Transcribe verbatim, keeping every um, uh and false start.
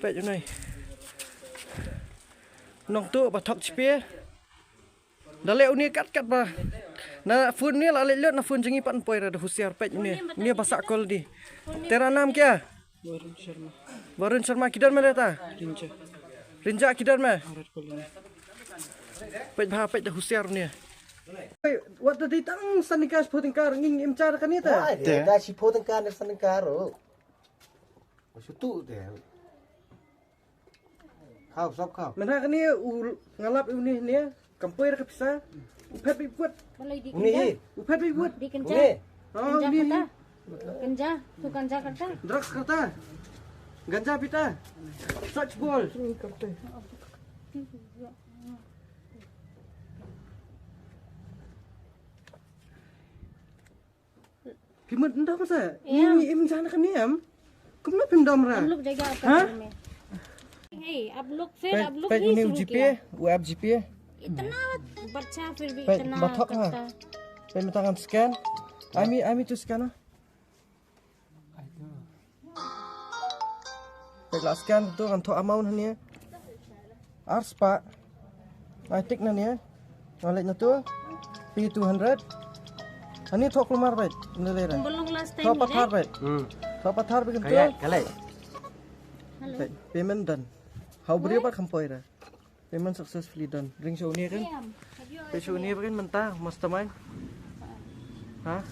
Peit une. Nongtuh ba thok shipor. Da leh une kat kat ba. Na phone ne la leh lut na phone jong ngi pat poi ra da husiar peit une. Une ba sah call di. Tera naam kya? Varun Sharma. Varun Sharma, kidhar mein rehta? Rinja. Rinja kidhar mein? Bharat Colony. Peit bha, peit da husiar une. Wat da dei tang san tyngka shiphew tyngka ruh ngim cha da kane ta. Te da shiphew tyngka ne san tyngka ruh. Shu tu te. Khaw, sop khaw. Mynta kane u nga lap une ne, kam poi da ka pisa. U phet beit bud. Balei di kynja? U phet beit bud. Di kynja. Une. Oh, kynja une. Kynja, tu kynja karta. Drugs karta. Ganja pita. Such ball. Phi mut ndom sa? Ni ni im jan ka niam. Kumno phim dom ra? हम लोग जगह आपका घर में। हे, आप लोग फिर आप लोग ही शुरू किया। U app GPay. इतना बच्चा फिर भी इतना करता। Peit mynta ngan scan. Ai mi, ai mi tu scan. Peit la scan tu ngan thoh amount hangne. Ar spah. Ai tik hangne. Nga leit na tu. Pay two hundred. Hangne thoh kulmar beit. Hangne leit. Thoh pathar beit. Thoh pathar beit tu. Payment done. Hau briew pat kham poi ra. Payment successfully done. Ring sha une kan. Peit sha une kan mynta mastermind. Ha?